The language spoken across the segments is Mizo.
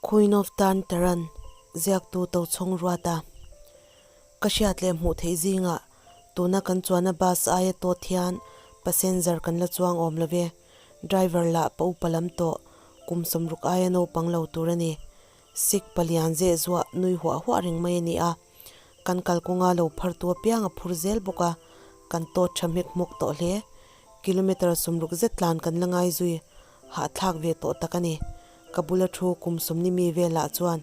Queen of Tarntaran ziaktu Tochhawng Ruata ka hriat leh hmuh theih zingah tuna kan chuanna bus aia tawt hian passenger kan la chuang awm lo ve. Driver lah pa upa lam tawh kum sawmruk aia naupang lo tur a ni. Sikh palian zeh zuah nui huah huah reng mai a ni a. Kan kalkawnga lo phartu apiang a phur zel bawk a, kan tawt tha hmek hmawk tawh hle. Kilometre sawmruk zet tlan kan la ngai zui, hahthlak ve tawh tak a ni. Ka bula thu kum sawmni mi velah chuan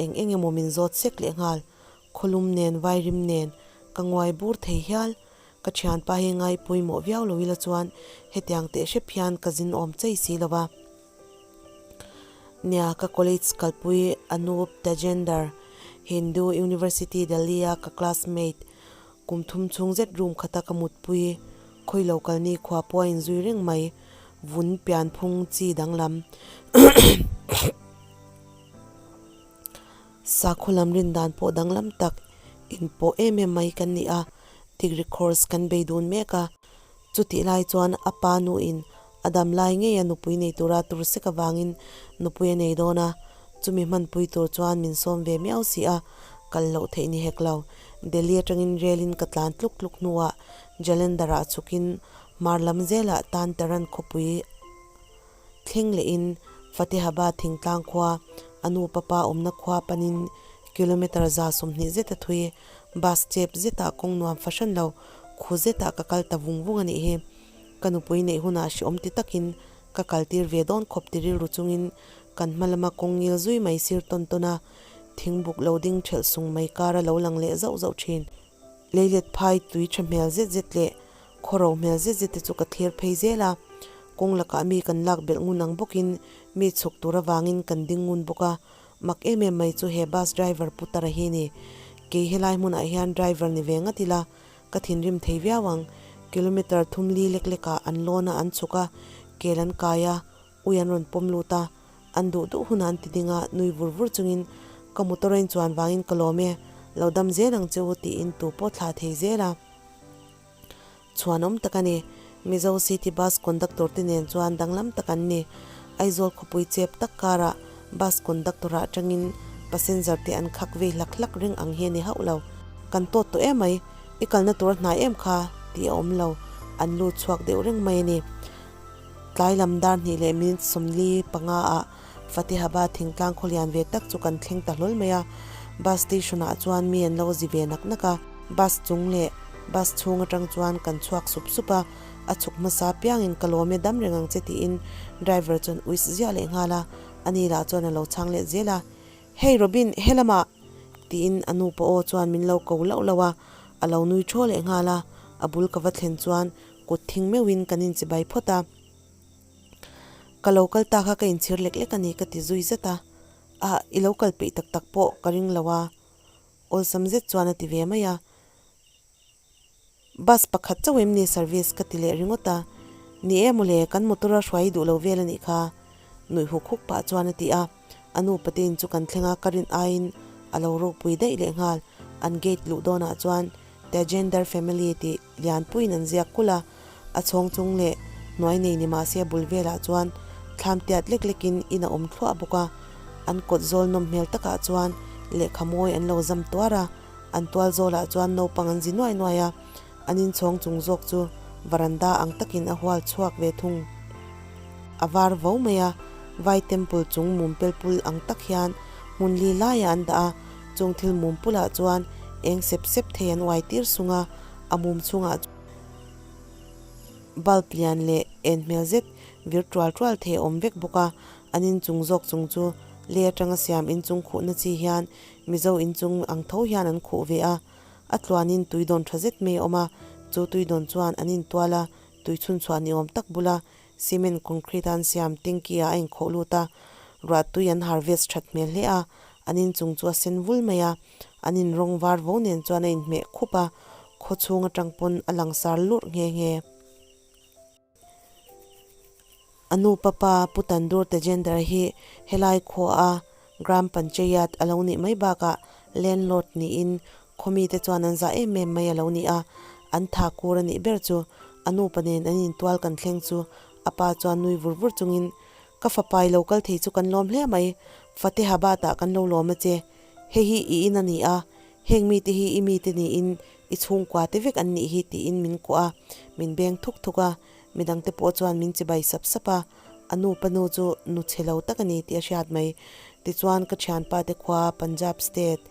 eng eng emaw min zawt sek leh nghal, khawlum nen vairim nen ka nguai bur thei hial. Ka thianpa hi ngai pawimawh viau lo ila chuan hetiang teh hrep hian ka zin awm chei si lo va. Nia, ka college kalpui Anup Tajender, Hindu University Delhi a ka classmate, kum thum chhung zet room khata ka mutpui, khawi lo kalni khua pawh a inzui reng mai, vun pianphung chi danglam. Sakhaw lam rin dan pawh danglam tak inpawh em em mai kan ni a, degree course kan bei dun mek a, Chutih lai chuan a pa nuin a dam lai ngei a nupui nei tura tur sek avangin nupui a nei dawn a, chumi hmanpui tur chuan min sawm ve miau si a, kal loh theih ni hek lo. Delhi atangin relin ka tlan tluk tluk hnuah Jalandhar-ah chhukin hmar lam zelah Tantaran khawpui thleng lehin Fatehabad thingtlang khua a nu papa awmna khua panin kilometre 120 zeta thui bus chep zetah kawng nuam fahran lo khu zetah ka kal ta vung vung a nih hi. Ka nupui neih hunah hrehawm ti takin ka kaltir ve dawn khawp ti rilru chungin kan hma lama kawng ngil zui mai sir tawn tawn a, thingbuk lo ding thelh sung mai kara lo lang leh zauh zauh thin. Leilet phai tui tha hmel zet zet leh khawro hmel zet zet te chu ka thlir phei zel a, kawng lakah mi kan lak belh ngun ang bawkin mi chhuk tur avangin kan ding ngun bawk a, mak em em mai chu he bus driver pu tara hi ni. Kei helai hmunah hian driver ni ve ngat ila ka thinrim thei viau ang, kilometre thum li lek lekah an lawn a an chhuk a, kel an kai a, ui an rawn pawm lut a, an duh duh hunah an ti ding a, nui vur vur chungin ka motor a inchuan vangin ka lawm e, lo dam zel ang che u tiin tu pawh thlah thei zel a. Chhuanawm tak a ni, Mizo City Bus Conductor te nen chuan danglam tak an ni. Aizawl khawpui chep tak karah bus conductor ah atangin passenger te an khak vei hlak hlak reng ang hi a ni hauh lo. Kan tawt tawh em mai, i kalna tur a hnai em kha tih a awm lo, an lut chhuak deuh reng mai a ni. Tlai lam dar hnih leh minute 45 ah Fatehabad thingtlang khawlian ve tak chu kan thleng ta hlawl mai a, bus station ah chuan mi an lo zi ve nak nak a, bus chung leh bus chhung atang chuan kan chhuak sup sup a, a chhuk hmasa piangin ka lawm e dam reng ang che tiin driver chuan uis ziah leh nghal a, ani lah chuan a lo chhang let zel a, Hey Robin, helamah! tiin a nu pawh aw chuan min lo ko lauh lauh a, a lo nui thaw leh nghal a, a bul ka va thlen chuan kut thing meuhin kan inchibai phawt a. Ka lo kal ta kha ka inchhir lek lek a ni ka ti zui zet a, ah i lo kal peih tak tak pawh ka ring lo a, awlsam zet chuan a ti ve mai a. Bus pakhat chauh em ni service ka ti leh ringawt a, ni e mawle kan motor a hruai duh lo vel a nih kha nuih huk huk pah chuan a ti a, a nu patein chu kan thleng a ka rin aiin a lo ropui daih leh nghal, an gate luh dawnah chuan Tajender family tih lianpuiin an ziak kulh a, a chhawng chung leh hnuai nei ni mahse a bul velah chuan thlam tiat lek lekin in a awm thluah bawk a, an kawt zawl nawm hmel takah chuan lehkha mawi an lo zam tuar a. An tual zawlah chuan naupang an zi nuai nuai a, an inchhawng chung zawk chu varanda ang takin a hual chhuak ve thung. A var vo mai a, vai temple chung mum pelpul ang tak hian hmun li laiah an dah a, chung thil mum pulah chuan eng sep sep thei an uai tir sung a, a mum chhungah bulb lian leh en hmel zet vir tual tual thei a awm vek bawk a, an inchung zawk chung chu lei atanga siam inchung khuhna chi hian Mizo inchung ang tho hian an khuh ve a, a tluanin tui dawn tha zet mai a awm a, chu tui dawn chuan an intual a, tui chhunchhuah ni awm tak bula cement concrete a an siam tanky ah a inkhawh lut a, ruah tui an harvest that hmel hle a, an inchung chu a sen vul mai a, an in rawng var vo nen chuan a inhmeh khup a, khaw chhung atang pawn a langsar lurh nghe nghe. A nu papa Pu Tandur Tejender hi helai khuaa Gram Panchayat a lo nih mai bakah landlord niin khawmite chuan an zah em em mai a lo ni a, an tha kur a nih ber chu a nupa nen an intual kan thleng chu a pa chuan nui vur vur chungin Ka fapa i lo kal thei chu kan lawm hle mai. Fatehabad-ah kan lo lawm a che. Hei hi i in a ni a, heng mite hi i mite niin i chhungkua te vek an nih hi tiin min kuah a, min beng thuk thuk a, midangte pawh chuan min chibai sap sap a, a nu pa nu chu nu chhe lo tak a ni tih a hriat mai. Tichuan ka thianpa te khua Punjab state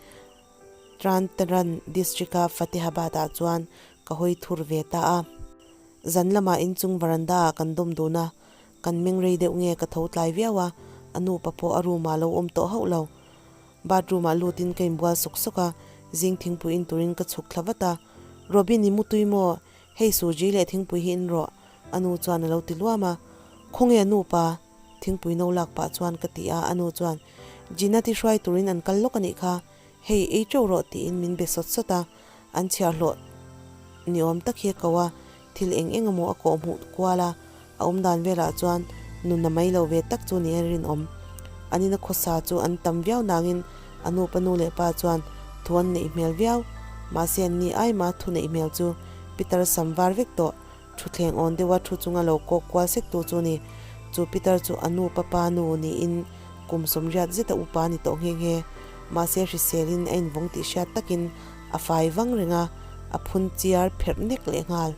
Trantaran district-a Fatehabad-ah chuan ka hawi thur ve ta a. Zan lamah inchung veranda-ah kan dawm dun a, kan meng rei deuh nge ka tho tlai viau a, a nupa pawh a room-ah a lo awm tawh hauh lo. Bathroom ah lutin ka inbual sawk sawk a, zing thingpui in turin ka chhuk thla vat a, Robin i mutui maw? Hei Suji leh thingpui hi in rawh a nu chuan a lo ti luam a, Khawnge a nu pa? Thingpui no lak pah chuan ka ti a, a nu chuan Gina ti hruai turin an kal lawk a nih kha, hei ei teuh rawh tiin min be sawt sawt a, an chhiarhlawh ni awm tak hi a ko a, thil eng eng emaw a kawh hmuh kual a, a awm dan velah chuan nuna mai lo ve tak chu ni a rinawm. An ina khawsa chu an tam viau nangin a nupa nu leh pa chuan thu an neih hmel viau. Mahse an ni ai mah thu neih hmel chu Peter sam var vek tawh, thuthleng awn deuha thu chunga lo kawk kual sek tu chu ni. Chu Peter chu a nupa pa nu niin kum sawmriat zeta upa a ni tawh nghe nghe. Mahse hriselin a invawng tih hriat takin a fai vang reng a, a phun chiar pherh nek leh nghal.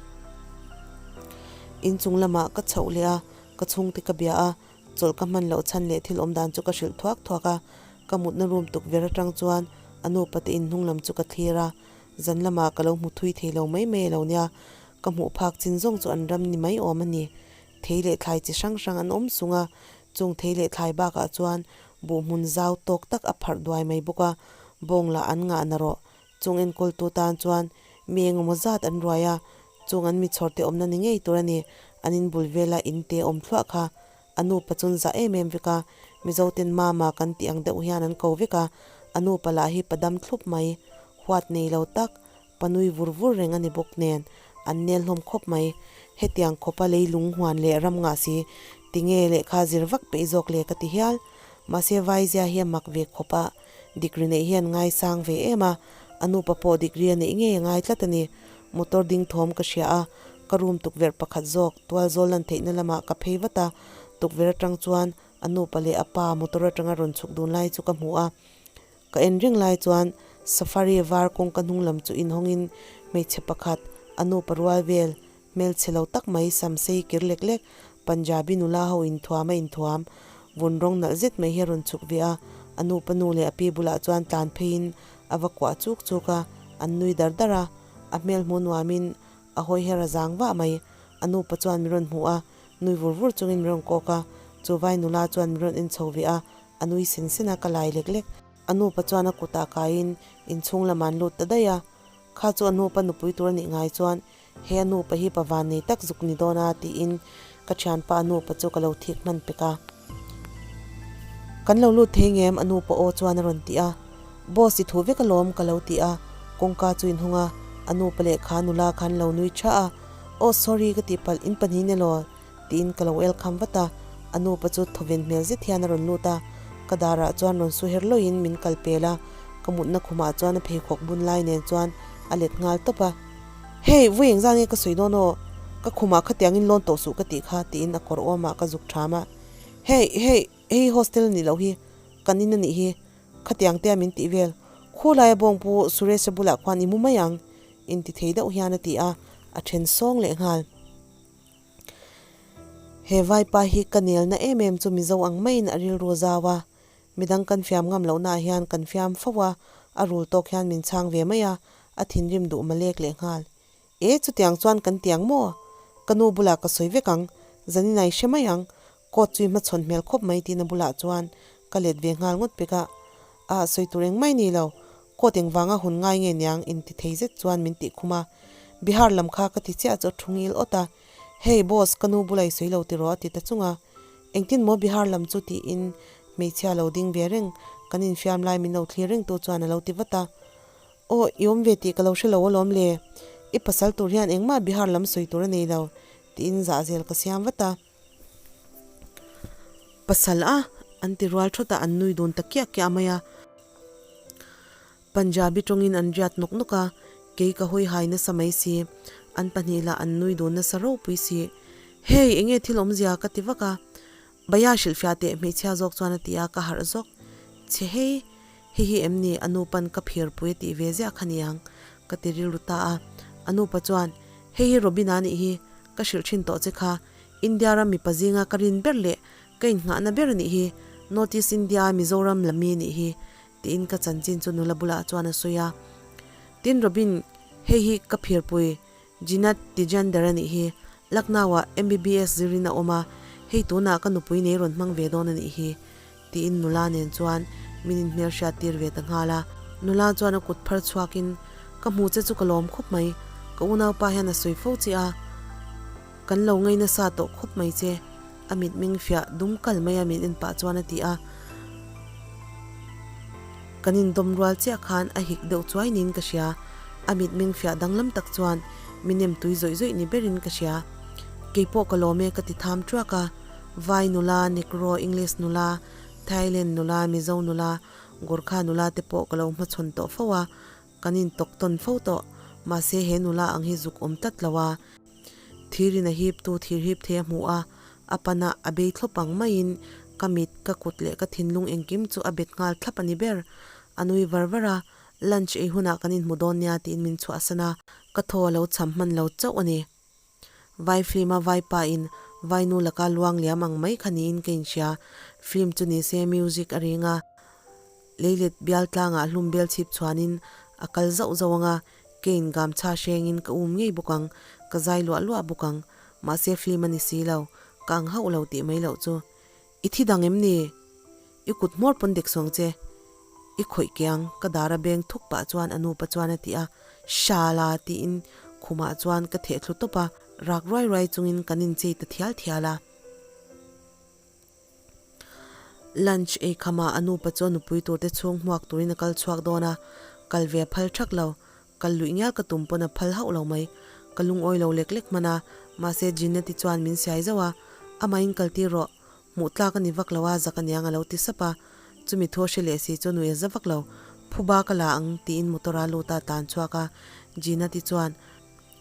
Inchung lamah ka chhoh leh a, ka chhungte ka bia a, chawlh ka hman loh chhan leh thil awm dan chu ka hrilh thuak thuak a, ka mutna room tukverh atang chuan a nupa te inhnung lam chu ka thlir a, zan lamah ka lo hmu thui thei lo mai mai a lo nia, ka hmuh phak chin zawng chu an ram ni mai awm a ni. Thei leh thlai chi hrang hrang an awm sung a, chung thei leh thlai bakah chuan buh hmun zau tawk tak a pharh duai mai bawk a, bawng lah an ngah na rawh. Chung enkawltu tan chuan mi engemaw zat an ruai a, chung an mi chhawrte awmna ni ngei tur a ni. An inbul vela in te awm thluah kha a nupa chun zah em em vek a, Mizoten mama kan tih ang deuh hian an ko vek a, a nupa lah hi padam thlup mai, huat nei lo tak, Pa nui vur vur reng a ni bawk nen, an nel hlawm khawp mai. Hetiang khawpa leilung huan leh ram ngah si, tinge lehkha zir vak peih zawk le ka ti hial. Mahse Vaizia hi a mak ve khawp a, degree neih hian ngaisang ve em a, a nupa pawh degree a neih ngei a ngai tlat a ni. Motor ding thawm ka hria a, ka room tukverh pakhat zawk tual zawl lan theihna lamah ka phei vat a, tukverh atang chuan a nupa leh a pa motor atanga rawn chhuk dun lai chu ka hmu a. Ka en reng lai chuan safari var kawngka hnung lam chu inhawngin hmeichhe pakhat, a nupa rual vel, hmelchhe lo tak mai sam sei kir lek lek, Punjabi nula ho inthuam a inthuam, vun rawng nalh zet mai hi a rawn chhuk ve a, a nupa nu leh a pi bulah chuan tlan pheiin a va kuah chuk chuk a, an nui dar dar a, a hmel hmuh nuamin a hawi her a zang vah mai, a nupa chuan min rawn hmu a, nui vur vur chungin min rawn kawk a, chu vai nula chuan min rawn en chho ve a, A nui sen sen a, ka lai lek lek. A nupa chuan a kutah kaiin inchhung lamah an lut ta daih a. Kha chu a nupa nupui tur a nih ngai chuan he a nupa hi pa van nei tak zuk ni dawn a tiin ka thianpa a nupa chu ka lo thik hman pek a. Kan lo lut thei ngem a nupa aw chuan a rawn ti a. Boss i thu vek alawm ka lo ti a, kawngka chu inhung a, a nupa leh kha nula khan lo nui tha a. Aw sorry ka tihpalh in pahnih ni law. Tiin ka lo welcome vat a, a nupa chu thawven hmel zet hian a rawn lut a, ka darah chuan rawn su her lawiin min kal pel a, ka mutna khumah chuan a pheikhawk bun lai nen chuan a let nghal tawp a, Hey, vui engzah nge ka sawi dawn aw, ka khumah khatiangin lawn tawh suh ka tih kha tiin a kawr awmah ka zuk tham a, Hey, hey, hei hostel a nih loh hi, kan in a nih hi, khatiang te a min tih vel, khulaia bawngpu Suresh-a bulah khuan i mu mai ang, inti thei deuh hian a ti a, a then sawng leh nghal. He vaipa hi ka nelna em em chu Mizo ang maiin a rilru zau a, midang kan fiam ngam lohnaah hian kan fiam fo a, a rul tawk hian min chhang ve mai a, a thinrim duh malek leh nghal. E, chutiang chuan kan ti ang maw? Ka nu bulah ka sawi vek ang, zanin a i hre mai ang, coat chu i hmachhawn hmel khawp mai tiin a bulah chuan ka let ve nghal ngawt pek a, a sawi tur engmai ni lo, Coat engvanga hun ngai nge niang inti thei zet chuan min tih khum a, Bihar lam kha ka ti chiah chu a thu ngil awt a, Hey boss, ka nu bula i sawi lo tiraw a ti ta chung a, Engtin maw Bihar lam chu tiin hmeichhia lo ding ve reng, kan infiam lai min lo thlir reng tu chuan a lo ti vat a, Aw i awm ve tih ka lo hre lo alawm le, i pasal tur hian engmah Bihar lam sawi tur a nei lo tiin zahzel ka siam vat a. Pasal a, an ti rual thawt a, an nui dun ta kiah kiah mai a. Punjabi tawngin an riat nawk nawk a, kei ka hawi hai nasa mai si, an pahnih lah an nui dun nasa ropui si. Hey, enge thil awmzia ka ti vak a, Baya hrilhfiah teh hmeichhia zawk chuan a ti a, ka harh zawk. Chhe hei, hei hi em ni a nupan ka phirpui a tih ve ziah kha niang, ka ti rilru ta a. A nupa chuan, Hei hi Robina nih hi, ka hrilh thin tawh che kha, India ram mipa zinga ka rin ber leh ka innghahna ber a nih hi, North East India a Mizoram la mi nih hi, tiin ka chanchin chu nula bulah chuan a sawi a. Tin Robin, hei hi ka phirpui Jinat Tijender a nih hi, Lucknow-ah MBBS zirin a awm a, hei tunah ka nupui nei rawn hmang ve dawn a nih hi, tiin nula nen chuan min inhmelhriat tir ve ta nghal a. Nula chuan a kut phar chhuakin, Ka hmu che chu ka lawm khawp mai, ka unaupa hian a sawi fo che a, kan lo ngei nasa tawh khawp mai che, a mitmeng fiah dum kal mai a min en pah chuan a ti a. Kan indawm rual chiah khan a hik deuh chuai niin ka hria. A mitmeng fiah danglam tak chuan mi nem tui zawih zawih ni berin ka hria. Keipawh ka lawm e ka ti tham thuak a. Vai nula, Negro, English nula, Thailand nula, Mizo nula, Gorkha nula te pawh ka lo hmachhawn tawh fo a, kan intawk tawn fo tawh. Mahse he nula ang hi zuk awm tlat lo a. Thirin a hiptu thir hip thei a hmu a, a pana a bei thlawp ang maiin ka mit, ka kut leh ka thinlung engkim chu a bet nghal thlap a ni ber. A nui var var a, lunch ei hunah kan inhmu dawn nia tiin min chhuahsan a, ka thaw a lo cham hman lo chauh a ni. Vai film a vai pa in vai nu laka luang liam ang mai kha niin ka inhria, film chu ni se music a ring a, leilet bial tlangah hlum bel chhip chhuanin a kal zauh zauh ang a, Kane gamchha hrengin ka um ngei bawk ang, ka zai luah luah bawk ang. Mahse film a ni si lo, ka ang hauh lo tih mai loh chu. I thi dang em ni? I kut hmawr pawn dek suang che. I khawih ke ang, ka dar a beng thuk pah chuan a nupa chuan a ti a. Shala! tiin khumah chuan ka theh thlu tawp a, rak ruai ruai chungin kan inchei ta thial thial a. Lunch ei khamah a nupa chu a nupui turte chhung hmuak turin a kal chhuak dawn a, kal ve a phal thak lo. Kal luih ngial ka tum pawn a phal hauh lo mai. Ka lungawi lo lek lek hman a, mahse Jeanette-i chuan min siai zauh a, Amahin kal tir rawh, hmuh tlak a ni vak lo a, zak aniang a lo ti sap a. Chumi thu a hre leh si chu nui a za vak lo. Phuba ka la ang tiin motor a lut a tlan chhuak a, Jeanette-i chuan,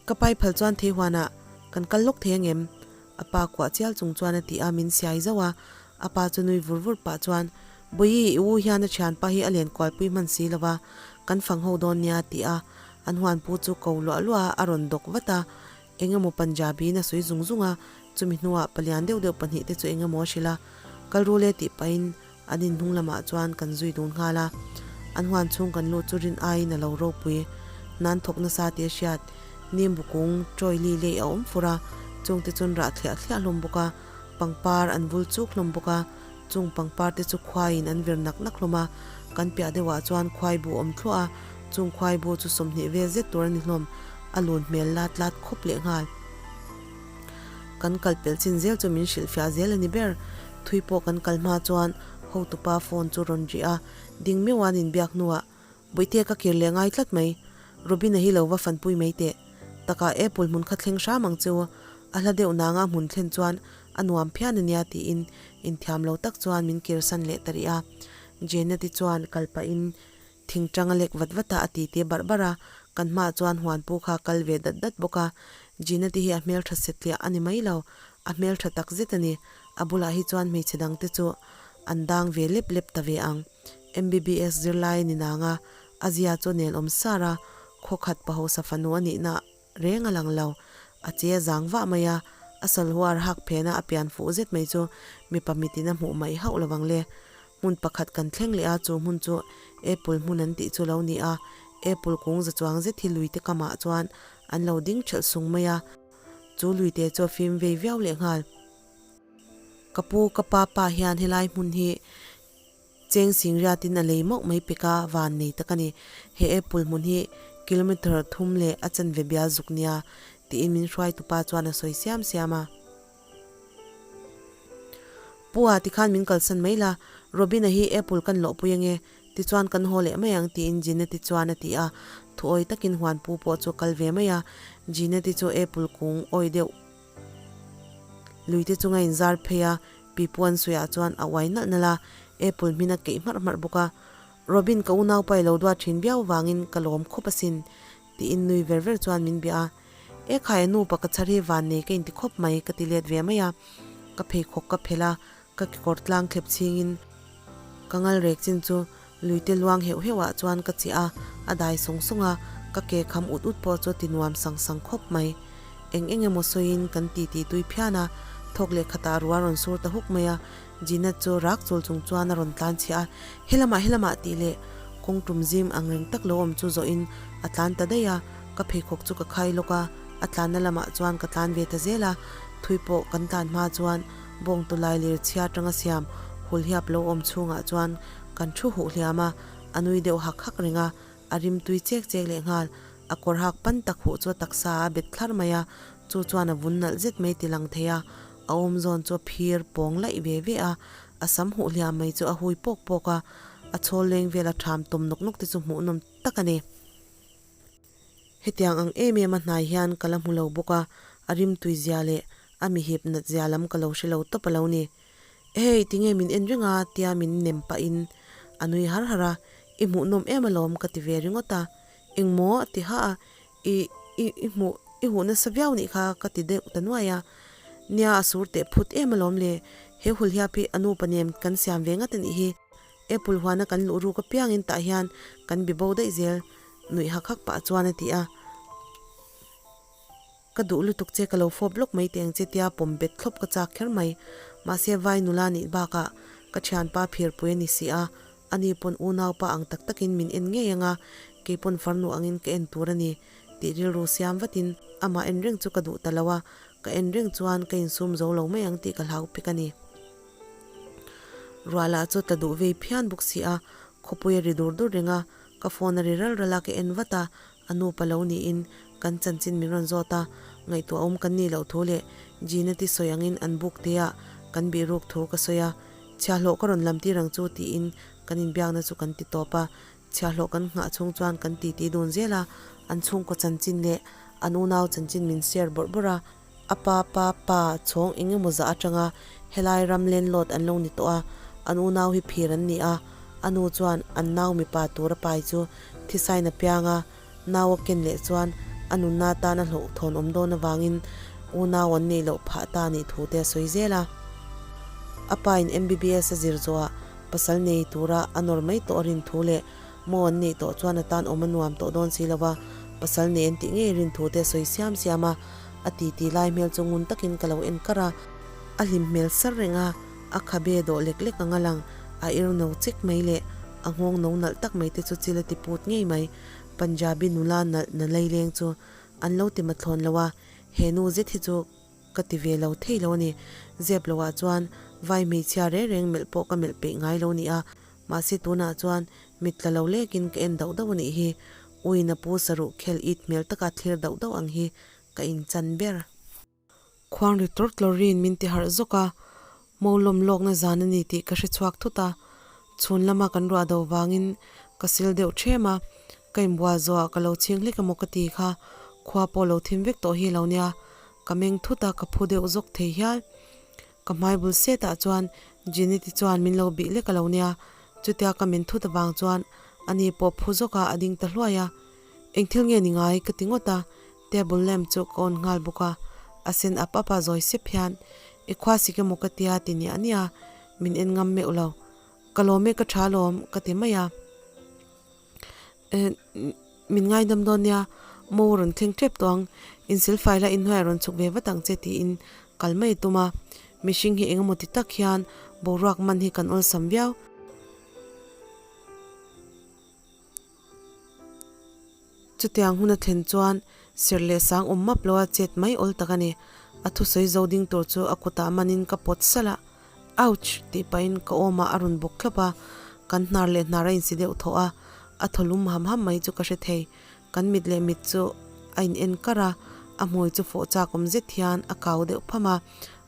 Ka pai phal chuan theihuanah kan kal lawk thei angem? A pa kuah chial chung chuan a ti a, min siai zauh a. A pa chu nui vur vur pah chuan, Bawihi, i u hian a thianpa hi a len kualpui hman si lo va, kan fang ho dawn nia a ti a. An huanpu chu ko luah luah a, a rawn dawk vat a. Eng emaw Punjabi-in a sawi zung zung a, chumi hnuah palian deuh deuh pahnihte chu eng emaw a hrilh a. Kal rul e tih pahin An inhnung lamah chuan kan zui dun nghal a, an huan chhung kan lut chu rin aiin a lo ropui. Nan thawk nasa tih a hriat. Nimbu kung tawili lei a awm fur a, chungte chuan rah thliah thliah hlawm bawk a, pangpar an vul chuk hlawm bawk a, chung pangpar te chu khuaiin an vir nak nak hlawm a, kan piah deuhah chuan khuai bu awm thluah a, chung khuai bu chu 20 vel zet tur a ni hlawm, a lun hmel lat lat khawp leh nghal. Kan kal pelh chin zel chu min hrilhfiah zel a ni ber. Thui pawh kan kal hma chuan hotupa phone chu rawn rih a, ding meuh an inbiak hnuah Bawihte ka kir leh ngai tlat mai, Robina hi lo va fanpui mai teh. Takah Apple hmun kha thleng hram ang cheu, a hla deuh nanga hmun thlen chuan a nuam phian a nia tiin inthiam lo tak chuan min kirsan leh ta rih a. Janet-i chuan kal pahin Thingtang a lek vat vat a, a ti te barh barh a, kan hmaah chuan huanpu kha a kal ve dat dat bawk a, Gina te hi a hmeltha setliah a ni mai lo, a hmeltha tak zet a ni, a bulah hi chuan hmeichhe dang te chu an dang ve lep lep ta ve ang. MBBS zirlai a ni nang a, a zia chu nel awm sar a, khawkhat pahosa fanu a nihna reng a lang lo, a che a zang vah mai a, a salhuar hak phena a pian fuh zet mai chu mipa mitin a hmuh mai hauh lovang le. Hmun pakhat kan thleng leh a, chu hmun chu Apple hmun an tih chu lo ni a, Apple kung za chuang zet hi luite kamah chuan an lo ding thelh sung mai a, chu luite chu a fim vei viau leh nghal. Ka pu, ka pa pa hian helai hmun hi cheng singriatin a lei mauh mai pek a, van nei tak a ni. He Apple hmun hi kilometre thum leh a chanve bial zuk nia, tiin min hruaitupa chuan a sawi siam siam a. Pu a tikhan min kalsan mai la, Robina hi Apple kan lawhpui ange, tichuan kan haw leh mai ang tiin Jeanette-i chuan a ti a, thuawi takin huanpu pawh chu a kal ve mai a, Jeanette-i chu Apple kung awi deuh luite chunga inzar phei a, pipu an suiah chuan a uai nalh nalh a, Apple hmin a keih hmarh hmarh bawk a, Robin ka unaupa i lo duat thin viau vangin ka lawm khawp asin tiin nui ver ver chuan min bia a. E khai a nupa ka chhar hi van nei ka inti khawp mai ka ti let ve mai a, ka pheikhawk ka phelh a, ka kekawr tlang thlep chhingin. Ka ngal rek chin chu luite luang heuh heuh ah chuan ka chiah a, a dai sawng sawng a, ka ke kham ut ut pawh chu a ti nuam sang sang khawp mai. Eng eng emaw sawiin kan ti ti tui phian a, thawk leh khatah ruah a rawn sur ta huk mai a, Jeanette chu rak chul chung chuan a rawn tlan chhiah a, Helamah helamah tih leh kawng tum zim ang reng tak lo awm chu zawhin a tlan ta daih a, ka pheikhawk chu ka khai lawk a, a tlanna lamah chuan ka tlan ve ta zel a, thui pawh kan tlan hma chuan bawng tawlai lir chhia atanga siam hulhiap lo awm chhungah chuan kan thu huh hliam a, a nui deuh hak hak reng a, a rim tui chek chek leh nghal, a kawr hak pan tak huh chu a taksa a bet thlar mai a, chu chuan a vun nalh zet mai ti lang thei a, a awm zawn chu a phir pawng laih ve ve a, a sam huh hliam mai chu a hui pawk pawk a, a chhawl leng vel a tham tawm nawk nawk te chu hmuhnawm tak a ni. Hetiang ang em em a hnai hian ka la hmu lo bawk a, a rimtui zia leh a mihip nat zia lam ka lo hre lo tawp a lo ni. Hey, tinge min en reng a? tia min nem pahin a nui har har a, I hmuhnawm em alawm ka ti ve ringawt a, Engmaw? a ti hah a, I, i, i hmuh, i huh nasa viau nih kha ka ti deuh ta nuai a, Nia a sur teh phut em alawm le, he hulhiap hi a nupa nem kan siam ve ngat a nih hi, Apple huana kan luh ruk apiangin tah hian kan bi bo daih zel nuih hak hak pah chuan a ti a. Ka duh lutuk che ka lo fawp lawk mai teng che tia pawm bet thlawp ka chak kher mai. Mahse vai nula nih bakah ka thianpa phirpui a ni si a, ani pawn unaupa ang tak takin min en ngei anga keipawn farnu angin ka en tur a ni tih rilru siam vatin amah en reng chu ka duh ta lo a, ka en reng chuan ka insum zo lo mai ang tih ka hlau pek a ni. Ruah lah chu tla duh vei phian bawk si a, khawpui a ri dur dur reng a, ka phone a ri ral ral a ka en vat a, a nupa lo niin kan chanchin min rawn zawt a, ngaihtuah awm kan nih loh thu leh Gina ti sawi angin an buk te ah kan bih ruk thu ka sawi a, chhiahhlawh ka rawn lam tir ang chu tiin kan inbiakna chu kan ti tawp a, chhiahhlawh kan nghah chhung chuan kan titi dun zel a, an chhungkaw chanchin leh an unau chanchin min share bawrh bawrh a. A pa pa pa chhawng eng emaw zah atanga helai ram landlord an lo ni tawh a, an unau hi phir an ni a, a nu chuan an nau mipa tur a pai chu thisain a piang a, nau a ken leh chuan a nunna tan a hlauhthawn awm dawn avangin unau an neih loh phah ta nih thu te a sawi zel a. A pa in MBBS a zir zawhah pasal nei tura a nawr mai tawh a rin thu leh Mo an neih tawh chuan a tan awm a nuam tawh dawn si lo va, pasal nei an tih ngei rin thu te a sawi siam siam a, a titi lai hmel chu ngun takin ka lo en kar a, a hlim hmel sar reng a, a khabe dawh lek lek ang a lang, a ir no chek mai leh a nghawng no nalh tak mai te chu chil a ti put ngei mai, Punjabi nula nalh na laileng chu an lo ti mathlawn lo a, he nu zet hi chu Ka ti ve lo thei lo a ni. Zep loah chuan vai hmeichhia reng reng melh pawh ka melh peih ngai lo ni a, mahse tunah chuan mit tla lo lekin ka en dauh dauh a nih hi. Uin a pu saruh khel it hmel taka thlir dauh dauh ang hi ka inchan ber. Khuang ri tlawr tlawrin min ti harh zawk a, Mo lawm lawkna zan a ni tih ka hre chhuak thut a, chhun lama kan ruah do vangin ka sil deuh ṭhem a, ka inbual zawhah ka lo chhing hlek emaw ka ti kha, khua pawh lo thim vek tawh hi lo nia, ka meng thut a, ka phu deuh zawk thei hial. Ka hmai bul setah chuan Jeanette-i chuan min lo bih lek a lo nia, chutia ka men thut avang chuan ani pawh phu zawk a, a ding ta hluai a. Eng thil nge ni ngai ka ti ngawt a, table lamp chu ka on nghal bawk a, a sen ap ap a zawi sep hian i khua sik emaw ka tia ti niah niah min en ngam meuh lo, ka lawm e ka tha lawm ka ti mai a, eh min ngaidam dawn nia mo rawn thleng tep tawh ang, insilfai la inhnuai a rawn chhuk ve vat ang che tiin kal mai tum a, mihring hi engemaw ti tak hian boruak man hi kan awlsam viau. Chutiang hun a thlen chuan serh leh sang awm map loa chet mai awl tak a ni. A thusawi zo ding tur chu a kutah manin ka pawt salh a, Ouch! tih pahin ka awmah a rawn bawk thlawp a, kan hnar leh hnar a insi deuh thawh a, a thaw lum ham ham mai chu ka hre thei. Kan mit leh mit chu a in en kar a, a hmui chu fawh chak awm zet hian a kau deuh pham a,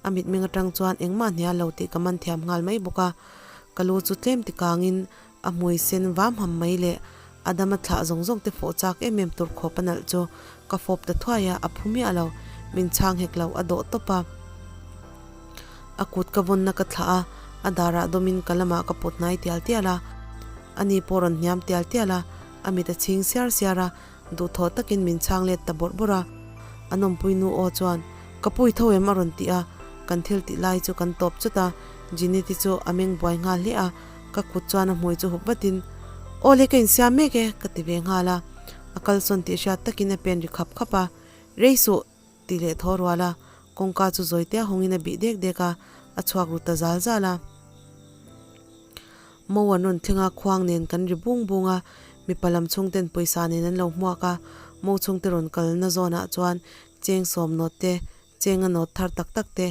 a mitmeng atang chuan engmah hnial lo tih ka man thiam nghal mai bawk a, ka lu chu tlem ti kangin A hmui sen vam ham mai leh a dama thlah zawng zawng te fawh chak em em tur khawp a nalh chu ka fawp ta thuai a, a phu miah lo, min chhang hek lo, a dawh tawp a. A kut ka vawnna ka thlah a, a darah dawmin ka lamah ka pawt hnai tial tial a, ani pawh rawn hniam tial tial a, a mit a chhing siar siar a, duhthawh takin min chhang let ta bawrh bawrh a. A nawmpui nu aw chuan, Ka pui tho em? a rawn ti a, kan thil tih lai chu kan tawp chawt a, Jeanette-i chu a meng buai nghal hle a. Ka kut chuan a hmui chu hup vatin, Aw le ka insiam mek e, ka ti ve nghal a. A kalsawn tih hriat takin a pen ri khap khap a, Rei suh! Ti leh thaw rual a, kawngka chu zawitea hawngin a bih dek dek a, a chhuak ru ta zal zal a. Mo an rawn thleng a, khuang nen kan ri bung bung a, mipa lam chhungten pawisa nen an lo hmuak a, mo chhungte rawn kalna zawnah chuan cheng sawm nawt te, cheng a nawt thar tak tak te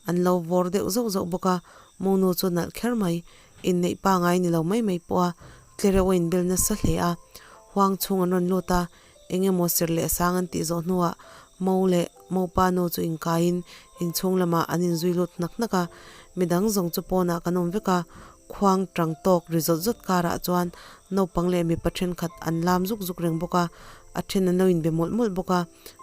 an lo vawr deuh zauh zauh bawk a, monu chu nalh kher mai, inneih pangai ni lo mai mai pawh a, tlereuh a inbel nasa hle a, huang chhung an rawn lut a, Eng emaw sir leh sang an tih zawh hnuah Mo leh Mopa nu chu inkaiin inchhung lamah an inzui lut hnak hnak a, midang zawng chu pawnah kan awm vek a, khuang tang tawk ri zawt zawt karah chuan naupang leh mipa thenkhat an lam zuk zuk reng bawk a, a then an lo inbe mawlh mawlh bawk a,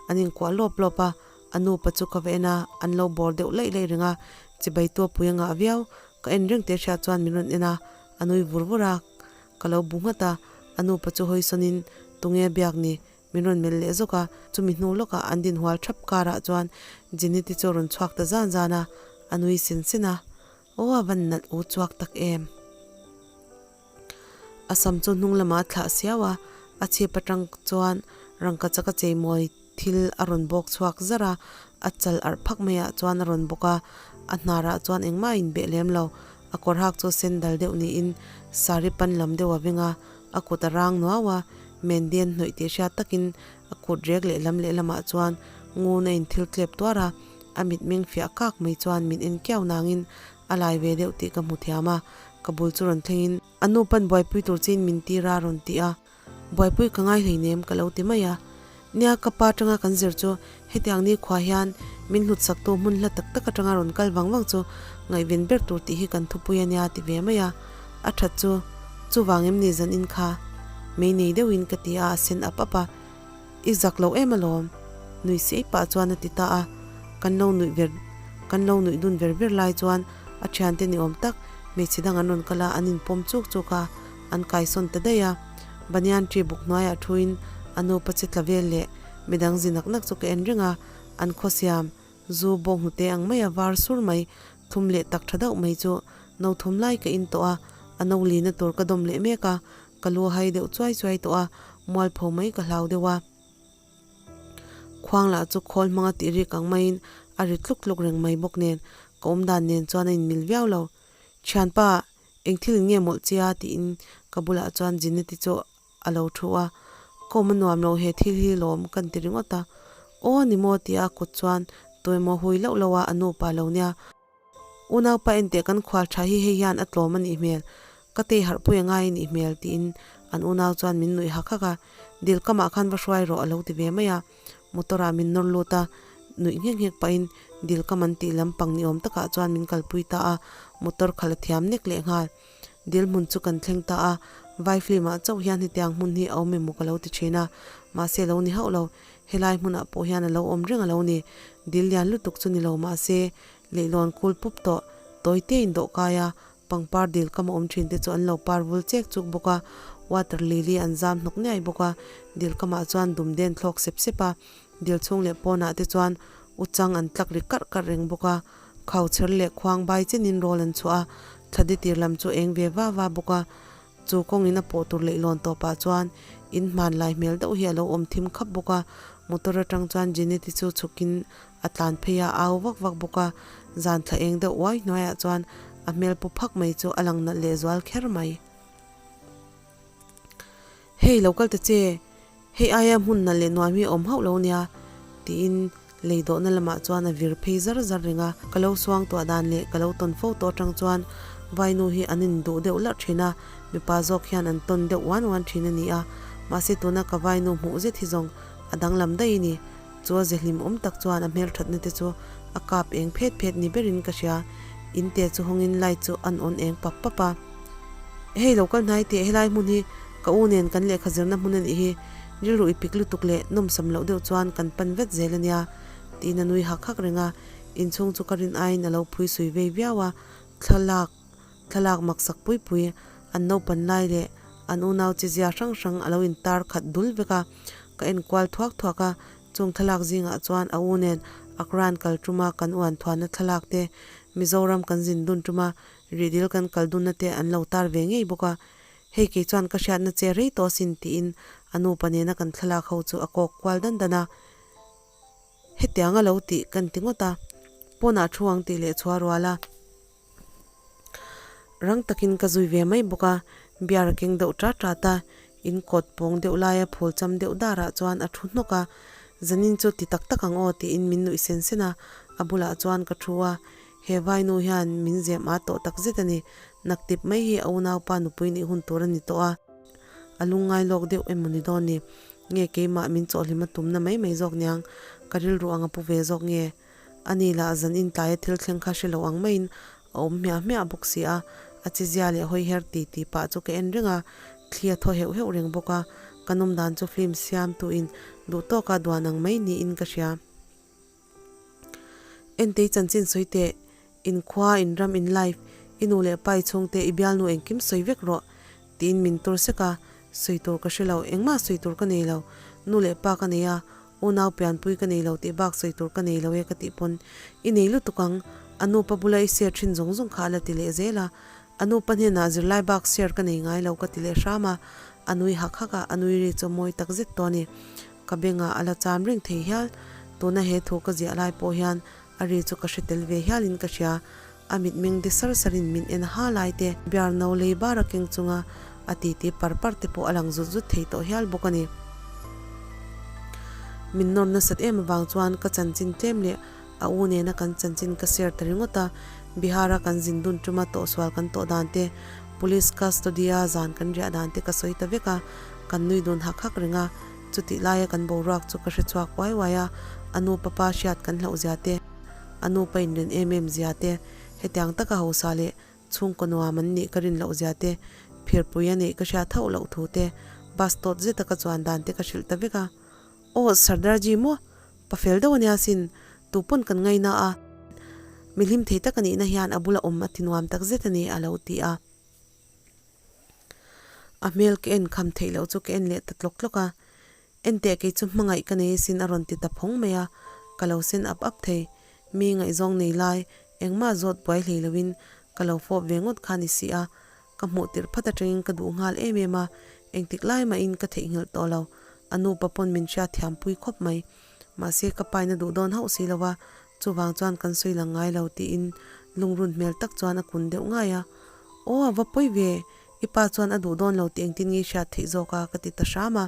an inkuah lawp lawp a, a nupa chu ka va en a, an lo bawr deuh laih laih reng a, chibai tu a pui a ngah viau, ka en reng teh hriat chuan min rawn en a, a nui vur vur a. Ka lo bu nghat a, a nupa chu hawisawnin tunge biak ni min rawn melh leh zawk a, chumi hnu lawkah an dinhual thap karah chuan Jenny-te chu a rawn chhuak ta zan zan a, a nui sen sen a, aw a van nalh u chuak tak em. A sam chu hnung lamah a thlah siau a, a chhip atang chuan rangka chaka cheimawi thil a rawn bawk chhuak zar a, a chal arh phak maiah chuan a rawn bawk a, a hnarah chuan engmah a inbeh lem lo, a kawr hak chu sen dal deuh niin sari pan lam deuh a veng a, a kut a rang nuau a, mehndi an hnawih tih hriat takin a kut rek lehlam lehlamah chuan ngun a inthil tlep tuar a, a mitmeng fiah kak mai chuan min en kiau nangin a lai ve deuh tih ka hmu thiam a, ka bul chu rawn thlengin a nu pan buaipui tur chiin min tir a rawn ti a. Buaipui ka ngai hleinem ka lo ti mai a. Nia ka pa atanga kan zir chu hetiang ni khua hian min hlut saktu hmun hla tak tak atanga rawn kal vang vang chu ngaihven ber tur tih hi kan thupui a nia ti ve mai a. A that chu chuvang em ni zan in kha mei nei deuhin ka ti a a sen ap ap a. I zak lo em alawm? Nui siai pah chuan a ti ta a. Kan lo nuih ver kan lo nuih dun ver ver lai chuan a thiante ni awm tak hmeichhe dang an rawn kal a an inpawm chuk chuk a. An kaisawn ta daih a, banyan tree buk hnuaiah thuin a nupa che tla vel leh midang zi nak nak chu ka en reng a, an khaw siam zu bawk hnute ang maia var sur mai thum leh tak tha deuh mai chu no thum lai ka in tawh a, a no lina tur ka dawm leh mek a, ka lu a hai deuh chuai chuai tawh a, mualpho mai ka hlau deuh a. Khuang lah chu khawl hmanga tih rik ang maiin a ri tluk tluk reng mai bawk nen ka awmdan nen chuan a inmil viau lo. Thianpa Eng thil in nge mawlh che a? tiin ka bulah chuan Jeanette chu a lo thu a, Ka awm a nuam lo he thil hi lawm kan ti ringawt a. Aw ni maw tia a kut chuan tuemaw hui loh loh a a nupa lo nia. Unaupa enteh kan khual tha hi hei hian a tlawm a nih hmel, ka tei harhpui a ngai a nih hmel tiin an unau chuan min nuih hak hak a, Dil kamah khan va hruai rawh a lo ti ve mai a. Motor ah min nawr lut a, nuih nghek nghek pahin dil ka man tih lampang ni awm takah chuan min kalpui ta a, motor khalh a thiam nek leh nghal. Dil hmun chu kan thleng ta a, vai film ah chauh hian hetiang hmun hi a awm emaw ka lo ti thin a, mahse lo ni hauh lo, helai hmunah pawh hian a lo awm reng a lo ni. Dil lian lutuk chu ni lo mahse leihlawn kul pup tawh tawi te in dawh kai a, Pangpar dil kam a awm thin te chu an lo par vul chek chuk bawk a, water lily an zam hnawk niai bawk a, dil kamah chuan dum den thlawk sep sep a, dil chhung leh pawnah te chuan u chang an tlak ri karh karh reng bawk a, khau chher leh khuang bai chenin rawl an chhuah a, thla di tir lam chu eng ve va va bawk a, chu kawngin a pawh tur leihlawn tawpah chuan in hmanlai hmel deuh hi a lo awm thim khap bawk a, motor atang chuan Jeanette-i chu chhukin A tlan phei a, au vak vak bawk a, zan thla eng deuh uai hnuaiah chuan a hmel pu phak mai chu a lang nalh leh zual kher mai. Hei lo kal ta che, hei aia hmun nalh leh nuam hi a awm hauh lo nia, tiin lei dawhna lamah chuan a vir phei zar zar reng a. Ka lo suang tuah dan leh ka lo tawn fo tawh atang chuan vainu hi an induh deuh larh thin a, mipa zawk hian an tawn deuh uan uan thin a ni a, mahse tuna ka vainu hmuh zet hi zawng a danglam daih a ni. Chu a ze hlim awm tak chuan a hmelthatna te chu a kap eng phet phet ni berin ka hria. In te chu hawngin light chu an on eng pap pap a. Hei lo kal hnai teh helai hmun hi ka u nen kan lehkha zirna hmun a nih hi. Rilru i pik lutuk leh nawmsam loh deuh chuan kan pan vet zel a nia tiin a nui hak hak reng a. Inchhung chu ka rin aiin a lo phui sui vei viau a, thlalak. Thlalak maksak pui pui, an naupan lai leh an unau chi zia hrang hrang a lo intar khat dul vek a, ka en kual thuak thuak a, chung thlalak zingah chuan a u nen Akran kal tuma kan uan thuanna thlalak te, Mizoram kan zin dun tuma Rihdil kan kal dunna te an lo tar ve ngei bawk a, hei kei chuan ka hriatna che rei tawh asin tiin a nupa nena kan thlalak ho chu a kawk kual dan dan a. Hetiang a lo tih kan ti ngawt a, pawnah thu ang tih leh chhuah rual a. Rang takin ka zui ve mai bawk a, beer a keng deuh tat tat a, in kawt pawng deuh laia phul cham deuh darah chuan a thu hnawk a, Zanin chu ti tak tak ang aw tiin min nuih sen sen a, a bulah chuan ka thu a, he vainu hian min zem a tawh tak zet a ni, naktip mai hi a unaupa nupui nih hun tur a ni tawh a, a lungngai lawk deuh emaw ni dawn ni, nge keimah min chawhhlima tumna mai mai zawk niang, ka rilru ang a pu ve zawk nge? Ani lah zan intlaia thil thleng kha hre lo ang maiin a awm hmiah hmiah bawk si a, a chizia leh hawi her ti ti pah chu ka en reng a, thli a thaw heuh heuh reng bawk a, ka nawm dan chu film siamtuin duh tawka duan ang mai niin ka hria. Entei chanchin sawi teh, inkhua, inram, in life, i nu leh pa i chhungte, i bialnu engkim sawi vek rawh, tiin min tur sek a, sawi tur ka hre lo, engmah sawi tur ka nei lo, nu leh pa ka nei a, Unau pianpui ka nei lo tih bak sawi tur ka nei lo e ka tih pawn i nei lutuk ang, a nupa bula i share thin zawng zawng kha a la ti leh zel a, a nupa hnenah zirlai bak share ka nei ngai lo ka ti leh hram a, a nui hak hak a, a nui ri chu mawi tak zet tawh a ni. Ka bengah a la cham reng thei hial, tuna he thu ka ziah lai pawh hian a ri chu ka hre tel ve hialin ka hria, A mitmeng de sar sarin min en ha lai te, bear no lei bar a keng chunga a titi par par te pawh a lang zut zut thei tawh hial bawk a ni. Min nawr nasat em avang chuan ka chanchin tlem leh a u nena kan chanchin ka share ta ringawt a, Bihar-a kan zin dun tuma tawhsual kan tawh dan te, Police custody-a zan kan riah dan te ka sawi ta vek a, kan nui dun hak hak reng a, chutih laia kan boruak chu ka hre chhuak uai uai a, a nu papa hriat kan hlauh zia te. A nupa inren em em zia te, hetiang taka hausa leh chhungkaw nuam an nih ka rin loh zia te, phirpui a neih ka hriat hauh loh thu te, bus tawt zeta ka chuan dan te ka hrilh ta vek a. Aw Sardarji maw? Pa fel deuh a nia sin, tu pawn kan ngaina a, mi hlim thei tak a nihna hian a bula awm a ti nuam tak zet a ni a lo ti a. A hmel ka en kham theih loh chu ka en leh ta tlawk tlawk a. Enteh kei chu hmangaih ka nei asin a rawn ti ta phawng mai a, ka lo sen ap ap thei. Mi ngaihzawng nei lai, engmah zawt buai hlei loin ka lo fawp ve ngawt kha ni si a, ka hmuh tirh phat atangin ka duh nghal em em a, engtik lai mahin ka theihnghilh tawh lo. A nupa pawn min hriat thiam pui khawp mai. Mahse ka paina duh dawn hauh si lo a, chuvang chuan kan sawi lang ngai lo tiin lungrun hmel tak chuan a kun deuh ngai a. Aw a va pawi ve, i pa chuan a duh dawn lo tih engtin nge i hriat theih zawk a ka ti ta hram a.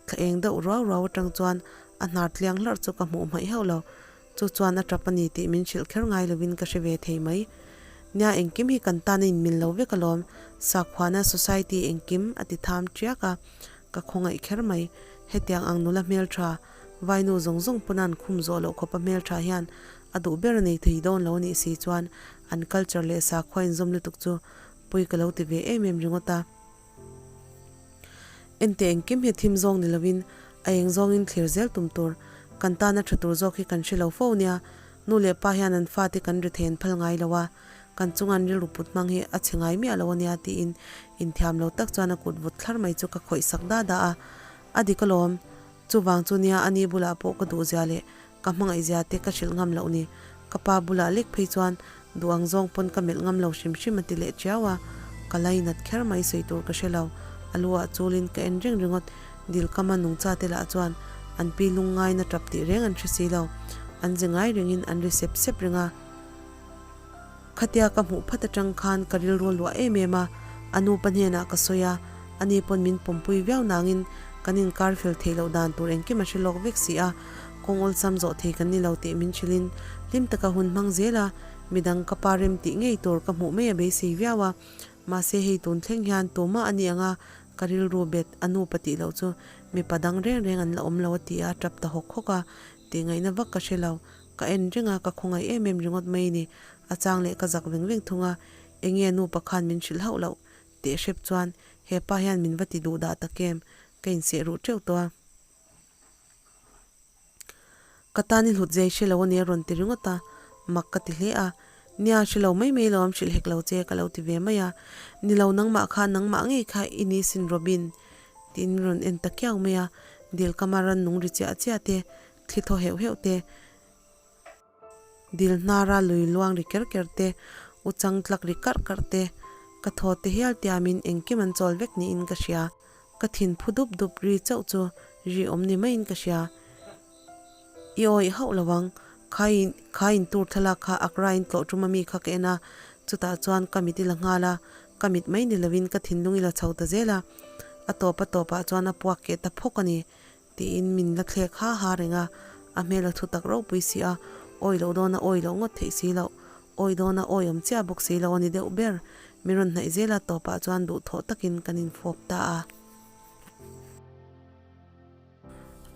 Thla eng deuh ruau ruau atang chuan a hnar tliang hlarh chu ka hmuh hmaih hauh lo. Chu chuan a tap a ni tih min hrilh kher ngai lovin ka hre ve thei mai. Nia engkim hi kan tan a inmil lo vek alawm, sakhuana society engkim a ti tham tiak a, ka khawngaih kher mai. Hetiang ang nula hmeltha, vainu zawng zawng pawn an khum zawh loh khawpa hmeltha hian a duh ber a nei thei dawn lo anih si chuan an culture leh sakhua inzawm lutuk chu pawi ka lo ti ve em em ringawt a. Enteh engkim hi thim zawng ni lovin a eng zawngin thlir zel tum tur, kan tana tha tur zawk hi kan hre lo fo nia. Nu leh pa hian an fate kan ri thei an phal ngai lo a, kan chunga an rilru put hmang hi a chhe ngai miah lo ania tiin inthiam lo tak chuan a kut vut thlar mai chu ka khawih sak da da a. A dik alawm, chuvang chu nia ani bulah pawh ka duhzia leh Ka hmangaihzia te ka hrilh ngam loh ni. Ka pa bulah lek phei chuan duh ang zawng pawn ka melh ngam lo hrim hrim a ti leh chiau a. Ka lainat kher mai sawi tur ka hre lo. A lu ah chulin ka en reng ringawt. Dilkama nungcha te lah chuan an pi lungngaina tap tih reng an hre si lo. An ze ngai rengin an ri sep sep reng a. Khatia ka hmuh phat atang khan ka rilru luah em em a, a nupa hnenah ka sawi a, ani pawn min pawmpui viau nangin kan inkar fel theih loh dan tur engkim a hre lawk vek si a, kawng awlsam zawh thei kan ni lo tih min hrilhin hlim taka hun hmang zel a, midang ka pa rem tih ngei tur ka hmuh mai a beisei viau a, mahse hei tun thleng hian tumah a ni ang a, ka rilru bet a nupa tih loh chu mipa dang reng reng an la awm lo a ti a, tap ta hawk hawk a, tih ngaihna vak ka hre lo. Ka en reng a, ka khawngaih em em ringawt mai ni. A chang leh ka zak veng veng thung a, enge nupa khan min hrilh hauh loh teh hrep chuan he pa hian min va ti duh dah tak em, ka inseh ruh teuh tawh a. Ka tan i hlut zai hre lo a ni a rawn ti ringawt a, mak ka ti hle a. Nia, hre lo mai mai lo am hrilh hek lo che ka lo ti ve mai a. Ni lo nangmah kha nangmah ngei kha i ni sin Robin tiin min rawn en ta kiau mai a, dil kama rannung ri chiah chiah te Thli thaw heuh heuh te, dil hnara lui luang ri ker ker te, U chang tlak ri karh karh te, ka thaw te hial tiamin engkim an chawl vek niin ka hria. Ka thin phu dup dup ri chauh chu ri awm ni maiin ka hria. I awih hauh lo ang, khai khai in tur thlalak kha Accra in tlawh tum ami kha ka en a, chutah chuan ka mit i la nghal a, ka mit mai ni lovin ka thinlung i la chho ta zel a, a tawp a tawpah chuan a puak keh ta phawk a ni tiin min la thlek ha ha reng a, a hmel a thu tak ropui si a, awi loh dawna awi loh ngawt theih si loh, awi dawna awi awm chiah bawk si lo a ni deuh ber, min rawn hnaih zel a tawpah chuan duhthawh takin kan infawp ta a.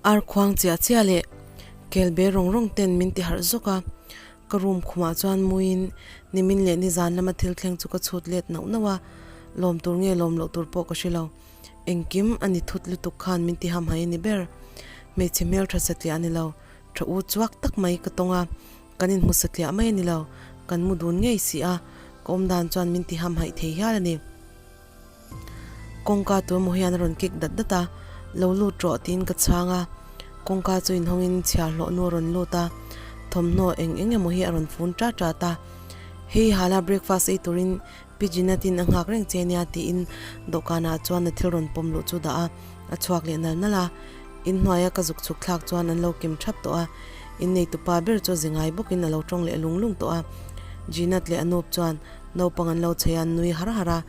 Ar khuang chiah chiah leh kel be rawng rawng ten min ti harh zawk a, ka room khumah chuan muiin nimin leh nizan lama thil thleng chu ka chhut let nauh nauh a, lawm tur nge lawm loh tur pawh ka hre lo. Engkim a ni thut lutuk khan min ti hamhai a ni ber. Hmeichhe hmel tha satliah a ni lo, tha u chuak tak mai ka tawng a, kan inhmu satliah mai a ni lo, kan mu dun ngei si a, ka awmdan chuan min ti hamhaih thei hial a ni. Kawngka tu emaw hian a rawn kik dat dat a, Lo lut rawh tiin ka chhang a, kawngka chu inhawngin chhiarhlawh nu a rawn lut a, thawmhnaw eng eng emaw hi a rawn fun tat tat a, Hei hala breakfast ei turin Pi Jeanette-in a nghak reng che nia tiin dawhkanah chuan a thil rawn pawm luh chu dah a, a chhuak leh nal nal a, inhnuaia ka zuk chhuk thlak chuan an lo kim thap tawh a, inneitupa ber chu a zi ngai bawkin a lo tawng leh lung lung tawh a, Jeanette leh Anup chuan naupang an lo chei a, an nui har har a.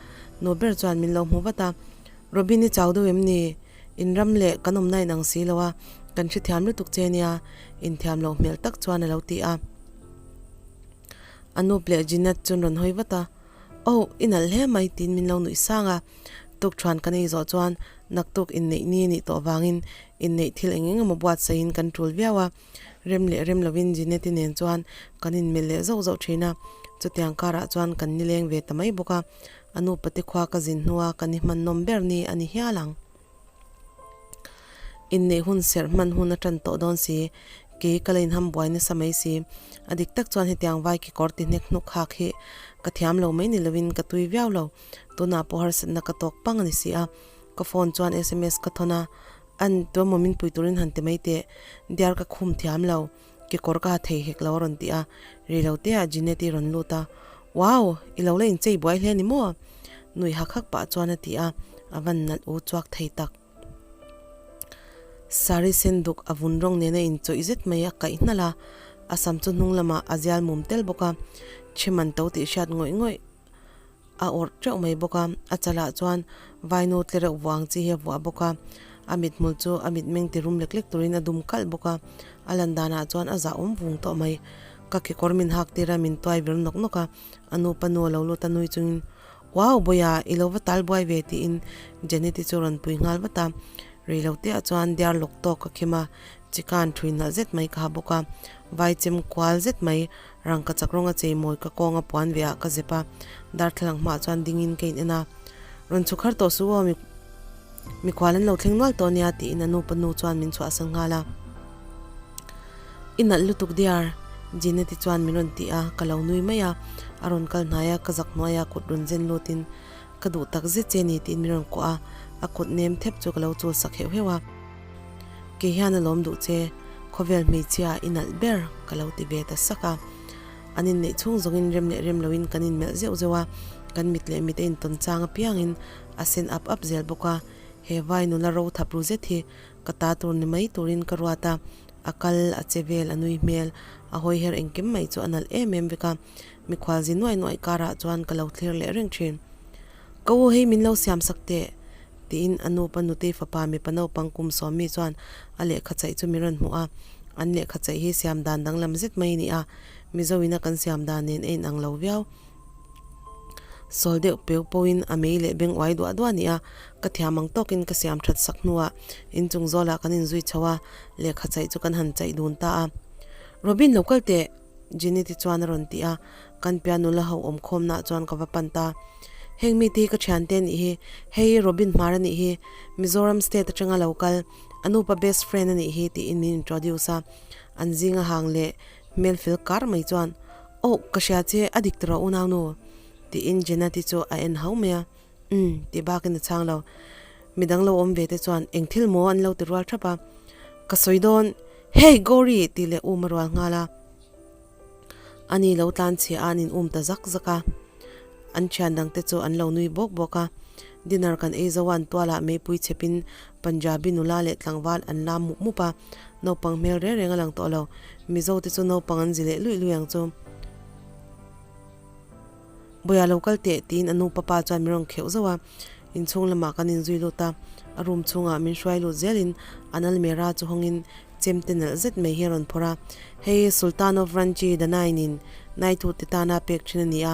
Nu ber chuan min lo hmu vat a, Robin i chau deuh em ni? In ram leh kan awmna in ang si lo a, kan hrethiam lutuk che nia, inthiam loh hmel tak chuan a lo ti a. Anup leh Jeanette chuan rawn hawi vat a, Oh, i nalh hle mai tiin min lo nuih sang a. Tukṭhuan kan ei zawh chuan naktuk inneih ni a nih tawh vangin inneih thil eng eng emaw buatsaihin kan ṭul viau a. Rem leh rem lovin Jeanette-i nen chuan kan inmelh leh zauh zauh thin a, chutiang karah chuan kan nileng ve ta mai bawk a, a nupate khua ka zin hnua kan i hman nawm ber ni a ni hial ang. Inneih hun serh hman hun a tan tawh dawn si, kei ka la inham buai nasa mai si. A dik tak chuan hetiang vai kekawr ti hnek hnuk hak hi ka thiam lo mai ni lovin ka tui viau lo, tunah pawh harsatna ka tawk pang a ni si a, ka phone chuan sms ka thawn a, An tuemaw min pui turin han ti mai teh, diar ka khum thiam lo, kekawr ka ha thei hek lo a rawn ti a, rei lo te ah Jeanette-i rawn lut a, Wow! I lo la inchei buai hle ni maw? Nui hak hak pah chuan a ti a, a van nalh u chuak thei tak. Sari sen duk a vun rawng nena inchawih zet mai a kaih hnalh a, a sam chu hnung lamah a zial mum tel bawk a, chhiman to tih hriat ngawih ngawih. A awrh teuh mai bawk a, a chalah chuan vainu tle reuh vuah ang chi hi a vuah bawk a, a mithmul chu a mitmeng ti rum lek lek turin a dum kalh bawk a, a lan danah chuan a zah awm vung tawh mai. Ka kekawr min hak tir a, min tuai vir nawk nawk a, a nupa nu a lo lut a nui chungin, Wow Bawia, i lo va tal buai ve tiin Janet-i chu a rawn pui nghal vat a, reiloteah chuan diar lawk tawk ka khim a, chikan thui nalh zet mai ka ha bawk a, vai chem kual zet mai Rangka chak rawnga chei mawi ka kawnga puan ve ah ka zep a, darthlalang hmaah chuan dingin ka in en a, Rawn chhuk har tawh suh aw, mikhual an lo thleng nual tawh ania tiin a nupa nu chuan min chhuahsan nghal a. I nalh lutuk dear, Jeanette-i chuan min rawn ti a, ka lo nui mai a, a rawn kal hnai a, ka zak hnuai a kut rawn zen lutin ka duh tak zet che ni tiin min rawn kuah a, a kut nem thep chu ka lo chul sak heuh heuh a. Kei hian a lawm duh che, khawvel hmeichhia i nalh ber ka lo ti ve ta sak a. An inneih chhung zawngin rem leh rem loin kan inmelh zeuh zeuh a, kan mit leh mit a intawn chang apiangin a sen ap ap zel bawk a. He vai nula ro thap ru zet hi ka ta tur ni mai turin ka ruat a, a kal, a che vel, a nui hmel, a hawi her engkim mai chu a nalh em em vek a. Mikhual zi nuai nuai karah chuan ka lo thlir leh reng thin. Ka u hei min lo siam sak teh, tiin a nupa nutei fapa mipa naupang kum sawmmi chuan a lehkha chaih chu min rawn hmuh a. An lehkha chaih hi siam dan danglam zet mai a ni a, Mizo ina kan siam dan nen a inang lo viau. Sawl deuh peu pawhin a mei leh beng uai duah duah a ni a, ka thiam ang tawkin ka siam that sak hnuah inchung zawlah kan inzui chho a, lehkha chaih chu kan han chaih dun ta a. Robin lo kal teh! Jeanette-i chuan a rawn ti a, kan piah nula ho awm khawmnaah chuan ka va pan ta. Heng mite hi ka thiante a nih hi, hei Robin Hmar a nih hi, Mizoram state atanga lo kal, a nupa best friend a nih hi tiin min introduce a. An zinga hang leh hmel fel kar mai chuan, Oh, ka hria che, a dik tawh unaunu? tiin Jeanette-i chu a en hau mai a. Umm, tih bakin a chhang lo. Midang lo awm ve te chuan eng thil maw an lo ti rual thap a. Ka sawi dawn, Hey Gory! tih leh um a rual nghal a. Ani lo tlan chhia a an in um ta zak zak a. An thian dang te chu an lo nui bawk bawk a. Dinner kan ei zo a an tualah meipui chhepin Punjabi nula leh tlangval an lam mup mup a. Naupang hmel reng reng a lang tawh lo. Mizo te chu naupang an zi leh luih luih ang chu. Bawia lo kal teh tiin a nu papa chuan min rawn kheuh zauh a, inchhung lamah kan inzui lut a, a room chhungah min hruai lut zelin an almera chu hawngin chemte nalh zet mai hi a rawn phawrh a, Hei Sultan of Ranchi Danainin Naithu te tana pek thin a ni a,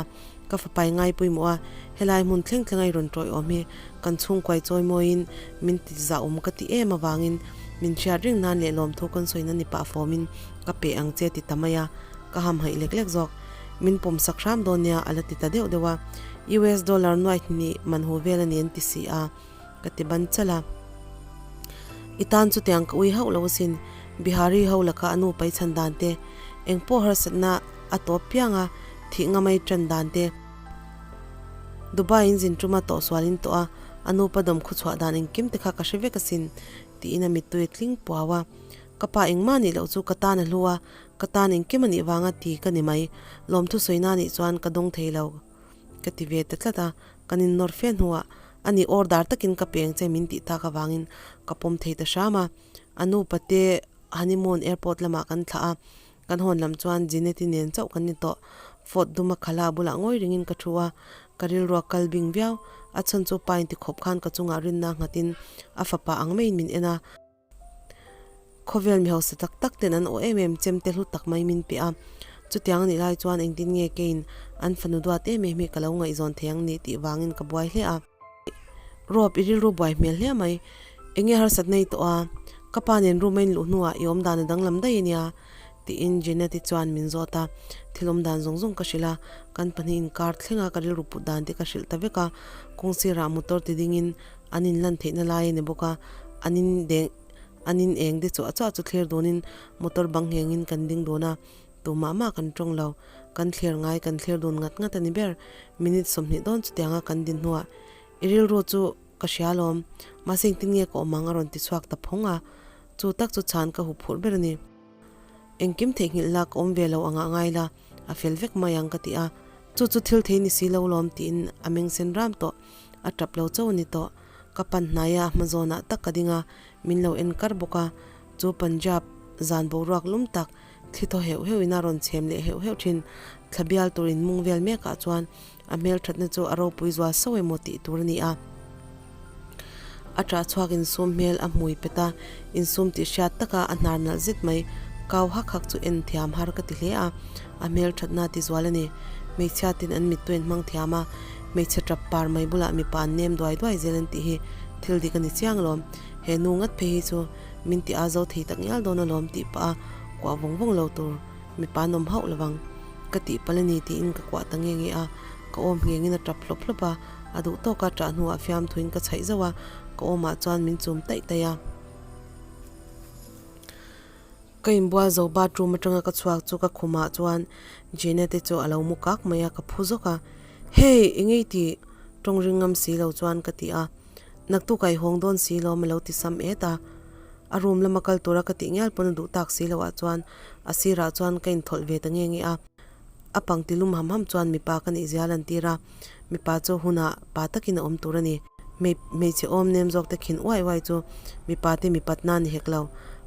ka fapai ngai pawimawh a, helai hmun thleng thleng a i rawn tawiawm hi kan chhungkuai chawi mawiin min ti zahawm ka ti em avangin min hriat reng nan leh lawmthu kan sawina ni pah fawmin ka pe ang che ti ta mai a, ka hamhaih lek lek zawk. Min pawm sak hram dawn nia a la ti ta deuh deuh a, US dollar nuaih hnih man hu vel a ni an ti si a, ka ti ban chalh a. I tan chutiang ka ui hauh lo asin, Bihari ho laka a nu pai chhan dan te, eng pawh harsatna a tawp piang a, thih nga mai tan dan te, Dubai in zin tuma tawh sual in tawh a, a nupa dawm khu chhuah dan engkim te kha ka hre vek asin, tiin a mittui a tling puau a. Ka pa engmah nih loh chu ka tan a hlu a, Ka tan engkim a nih vanga ti ka ni mai, lawmthu sawina nih chuan ka dawng thei lo ka ti ve ta tlat a, kan innawr fe hnuah a nih order takin ka peng che min tih tak avangin ka pawm thei ta hram a, a nu pate honeymoon airport lamah kan thlah a, kan hawn lam chuan Jeanette-i nen chauh kan ni tawh, Ford duma khala bulah ngawi ringin ka thu a, ka rilrua kal bing viau, a chhan chu pa inti khawp khan ka chungah rinna nghatin a fapa ang maiin min en a. Khawvel mi hausa tak tak ten an aw em em chem te hlu tak mai min pe a, chutiang a nih lai chuan engtin nge keiin an fanu duat em em hi ka lo ngaihzawn thei ang ni tih vangin ka buai hle a. Rob i rilru buai hmel hle mai, enge harsat nei tawh a, ka pa nen room a in luh hnuah i awmdan a danglam daih a nia tiin Jeanette-i chuan min zawt a, thil awmdan zawng zawng ka hrilh a, kan pahnih inkar thleng a ka rilru put dan te ka hrilh ta vek a, kawng sirah motor ti dingin An in lan theihna lai a ni bawk a, an in deng an in eng te chuah chuah chu thlir dunin motor bang nghengin kan ding dun a, tumah mah kan tawng lo, kan thlir ngai kan thlir dun ngat ngat a ni ber, minute 20 dawn chutianga kan din hnuah i rilru chu ka hria alawm, mahse engtin nge ka awm ang a rawn ti chhuak ta phawng a, chu tak chu chhan ka hup phurh ber a ni. Engkim theihnghilh la ka awm ve lo angah ngai la, a fel vek mai ang ka ti a, chu chu thil thei ni si lo lawm tiin a meng sen ram tawh. A tap lo chauh a ni tawh. Ka pan hnai a, hma zawnah tak ka ding a, min lo en kar bawk a. Chu Punjab zan boruak lum tak, thli thaw heuh heuh in a rawn chhem leh heuh heuh thin. Thla bial tur in mung vel mek ah chuan a hmelthatna chu a ropui zual sauh emaw tih tur a ni a. A ṭah chhuak insum hmel a hmui pet a, insum tih hriat taka a hnar nalh zet mai. Kau hak hak chu en thiam har ka ti hle a, a hmelthatna ti zual a ni. Hmeichhia tin an mittui an hmang thiam a, hmeichhe ṭap par mai bulah mipa an nem duai duai zel an tih hi thil dik a ni chiang alawm. He nu ngat phei hi chu min ti a zo thei tak ngial dawn alawm tih pah a kuah vawng vawng lo tur mipa an awm hauh lovang. Ka tih palh a ni tiin ka kuah ta nge nge a, ka awm nghengin a ṭap hlawp hlawp a. A duh tawka ṭah hnuah fiamthuin ka chhaih zauh a, ka awmah chuan min chum taih taih a. Ka inbual zo bathroom atanga ka chhuak chu ka khumah chuan Jeanette chu a lo mu kak mai a, ka phu zawk a. Hey, eng ei tih? Tawng ring ngam si lo chuan ka ti a. Naktuk a i hawng dawn si lo a lo ti sam et a. A room lama kal tura ka tih ngial pawn a duh tak si loah chuan a sirah chuan ka inthawlh ve ta nge nge a. A pangti lum ham ham chuan mipa ka nih zia a lantir a. Mipa chu hunah pa takin a awm tur a ni. Hmeichhe awm nem zawk te khin uai uai chu mipa te mipatna a ni hek lo.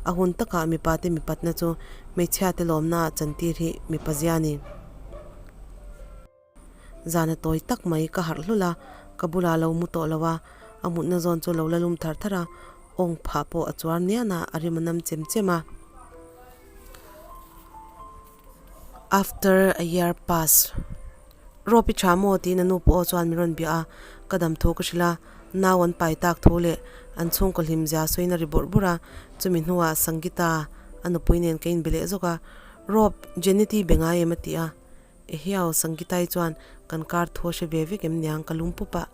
A hun takah mipa te mipatna chu hmeichhia te lawmna ah chantir hi mipa zia a ni. Zana tawi tak mai ka harh hlul a, ka bulah lo mu tawh lo a, a mutna zawn chu lo la lum thar thar a, awng phah pawh a chuar nian a, a rim a nam chem chem a. After a year pass. Rope i tha maw tiin a nu pawh chuan min rawn bia a, ka dam thu ka hrilh a, nau an pai tak thu leh an chhungkaw hlim zia sawiin a ri bawrh bawrh a, chumi hnuah Sangita a nupui nen ka inbe leh zawk a, Rope, Jeneti be ngai em a ti a, Ehiau, Sangitai chuan kan kar thu a hre ve vek em niang ka lung pup a,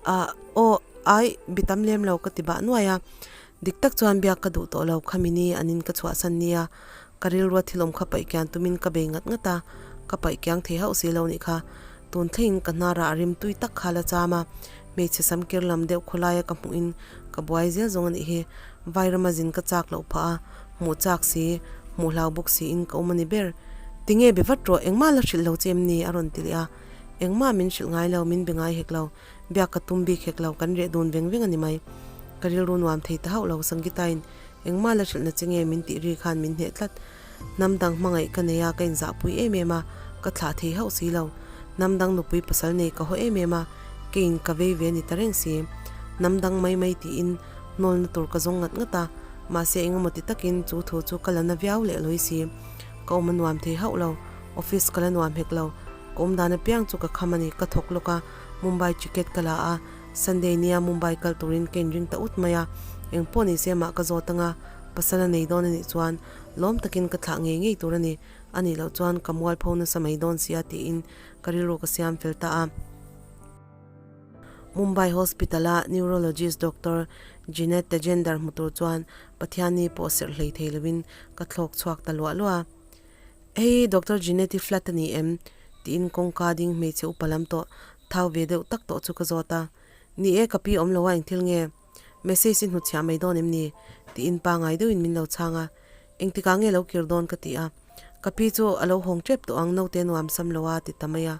Ah, aw, ai, bi tam lem lo ka ti bah nuai a, dik tak chuan biak ka duh tawh lo, khami ni an in ka chhuahsan nia, Ka rilrua thil awm kha paih kian tumin ka bei ngat ngat a, ka paih kiang thei hauh si lo nih kha. Tun thlengin ka hnarah a rim tui tak kha la cham a, hmeichhe sam kir lam deuh khawlaia ka hmuhin ka buai zel zawng a nih hi. Vairama zin ka chak loh phah a, hmuh chak si, hmuh hlau bawk siin ka awm a ni ber. Tinge be vat rawh, engmah la hrilh lo che em ni? a rawn ti leh a. Engmah min hrilh ngai lo, min be ngai hek lo. Biak ka tum bik hek lo, kan reh dun veng veng a ni mai. Ka rilru nuam thei ta hauh lo, Sangeeta-in engmah la hrilh na che nge min tih ri khan min hneh tlat. Hnam dang hmangaih ka nei a, ka inzahpui em em a, ka thlah thei hauh si lo. Hnam dang nupui pasal nei ka haw em em a, keiin ka vei ve ni ta reng si. Hnam dang mai mai tiin hnawlna tur ka zawng ngat ngat a, mahse engemaw ti takin chu thu chu ka la na viau leh lawi si. Ka awm a nuam thei hauh lo, office ka la nuam hek lo. Ka awm dan apiang chu ka kham a ni, ka thawk lawk a, Mumbai ticket ka la a, Sunday nia Mumbai kal turin ka inring ta ut mai a, engpawh ni se mah ka zawt anga pasal a nei dawn a nih chuan lawm takin ka thlah ngei ngei tur a ni, a nih loh chuan ka mualpho nasa mai dawn sia tiin ka rilru ka siam fel ta a. Mumbai Hospital-a Neurologist Doctor Jeanette Tejender hmu tur chuan Pathianni pawh serh hlei thei lovin ka thlawk chhuak ta luah luah a. Hei Doctor Jeanette-i flat a ni em? tiin kawngka ding hmeichhe upa lam tawh thau ve deuh tak tawh chu ka zawt a. Ni e, ka pi awm lo a engthil nge? Message i hnutchhiah mai dawn em ni? tiin pangai deuhin min lo chhang a. Engtikah nge lo kir dawn ka ti a. Ka pi chu a lo hawng tep tawh ang naute nuam sam lo a ti ta mai a.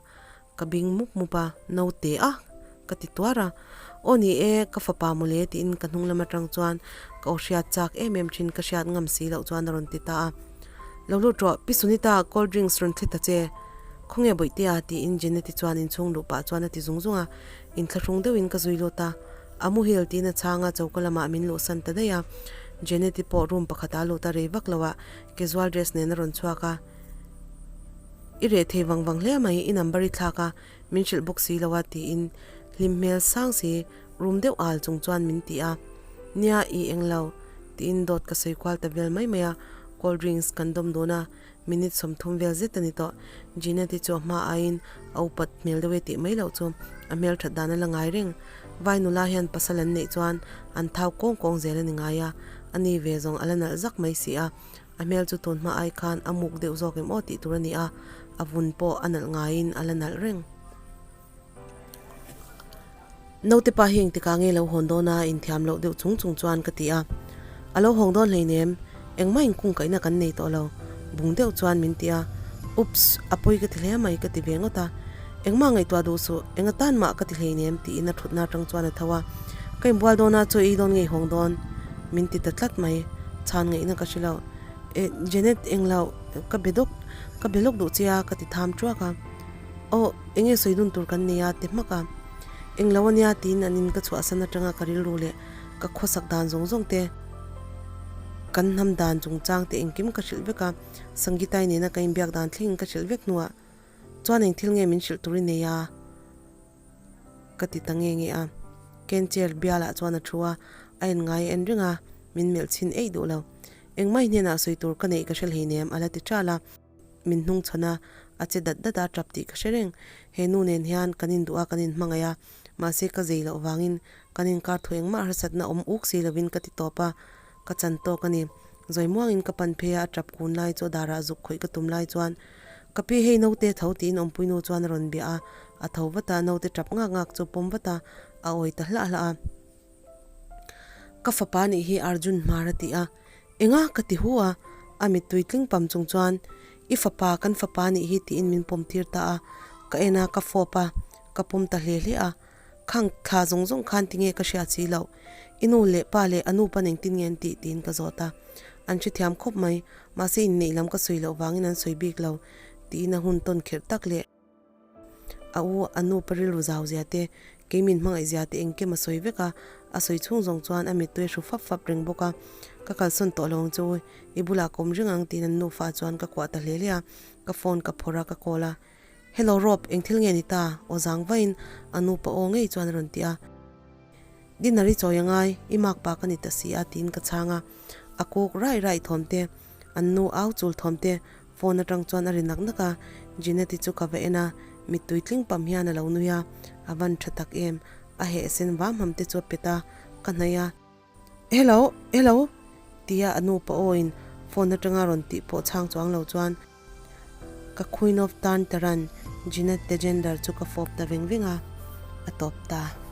Ka bing mup mup a, naute a? ka ti tuar a. Aw ni e, ka fapa mawle tiin ka hnung lam atang chuan ka aw hriat chak em em thin ka hriat ngam si loh chuan a rawn ti ta a. Lo lut rawh, Pi Sunita cold drinks rawn thli ta che. Khawnge Bawihtea? tiin Jeneti chuan inchhung luh pah chuan a ti zung zung a. Inthlahrung deuhin ka zui lut a, a muhil tiin a chhang a, choka lamah min luhsan ta daih a. Jeneti pawh room pakhatah a lut a, rei vak loah casual dress nen a rawn chhuak a. I reh thei vang vang hle mai, i number i thlak a, min hrilh bawk si lo a tiin hlim hmel sang si room deuh al chung chuan min ti a. Nia, i eng lo tiin dawt ka sawi kual ta vel mai mai a, cold drinks kan dawm dun a, Minute 30 vel zet a ni tawh. Jeanette-i chu a hma aiin a upat hmel deuh e tih mai loh chu a hmelthat dan a la ngai reng. Vai nula hian pasal an neih chuan an thau kawng kawng zel a ni ngai a, a ni ve zawng a la nalh zak mai si a. A hmel chu tun hma ai khan a muk deuh zawk em aw tih tur a ni a, a vun pawh a nalh ngaiin a la nalh reng. Naute pa hi engtikah nge lo hawn dawn a inthiam loh deuh chung chung chuan ka ti a. A lo hawng dawn hleinem, engmah inkungkaihna kan nei tawh lo, bung deuh chuan min ti a. Oops, a pawi ka ti hle mai ka ti ve ngawt a. Engmah ngaihtuah duh suh, enga tan mah ka ti hleinem tiin a thutna atang chuan a tho a. Ka inbual dawn a, chaw ei dawn nge i hawng dawn? Min ti ta tlat mai, chhan ngaihna ka hre lo. Eh, Janet englo, ka be dawk, ka be lawk duh che a ka ti tham tuak a. Aw, eng nge sawi dun tur kan nei a? ti hmak a. Eng lo ania tiin an in ka chhuahsan atanga ka rilru leh ka khawsak dan zawng zawng te, kan hnam dan chungchang te engkim ka hrilh vek a. Sangeeta-i nena ka inbiak dan thlengin ka hrilh vek hnuah chuan eng thil nge min hrilh tur i nei a? ka ti ta nge nge a. Ken chair bialah chuan a thu a, a en ngai a en reng a, min melh chhin eih duh lo. Engmah i hnenah sawi tur ka neih ka hre hleinem a la ti ṭal a. Min hnung chhawn a, a che dat dat a, tap tih ka hre reng. He nu nen hian kan induh a, kan inhmangaih a, mahse ka zei loh vangin kan inkar thu engmah harsatna awm uk si lovin ka ti tawp a, ka chan tawk a ni. Zawi muangin ka pan phei a, a tap kun lai chu a darah zuk khawih ka tum lai chuan, Ka pi hei naute tho tiin awmpui nu chuan a rawn bia a, a tho vat a, naute tap ngak ngak chu pawm vat a, a awi ta hlah hlah a. Ka fapa nih hi Arjun hmar a ti a, Enga? ka ti hu a, a mittui tling pam chung chuan, I fapa, kan fapa nih hi tiin min pawm tir ta a, ka en a, ka fawp a, ka pawm ta hle hle a. Khang thla zawng zawng khan tinge ka hriat si loh? I nu leh pa leh a nu pa'n engtin nge an tih? tiin ka zawt a. An hrethiam khawp mai, mahse inneih lam ka sawi loh vangin an sawi bik lo, tiin a hun tawn kherh tak leh. A u, a nu pa rilru zau zia te, kei min hmangaih zia te engkim a sawi vek a, a sawi chhung zawng chuan a mittui a hru fap fap reng bawk a. Ka kalsawn tawh lo ang chu, i bulah ka awm reng ang tiin an nufa chuan ka kuah ta hle hle a, ka phone ka phawrh a, ka call a. Hello Rob, eng thil nge ni ta? Aw zang vain a nu pa aw ngei chuan a rawn ti a. Dinner i chawi a ngai, i mak pa ka ni ta si a tiin ka chhang a. A kuk raih raih thawm te, an nu au chul thawm te phone atang chuan a ri nak nak a. Jeanette-i chu ka va en a, mittui tling pam hian a lo nui a, a van tha tak em, a heh sen vam ham te chu a pet a, ka hnaih a. Hello, hello tia a nu pa awin phone atanga rawn tih pawh chhang chuang lo chuan ka Queen of Tarn Taran Jeanette Tejender chu ka fawp ta veng veng a, a tawp ta.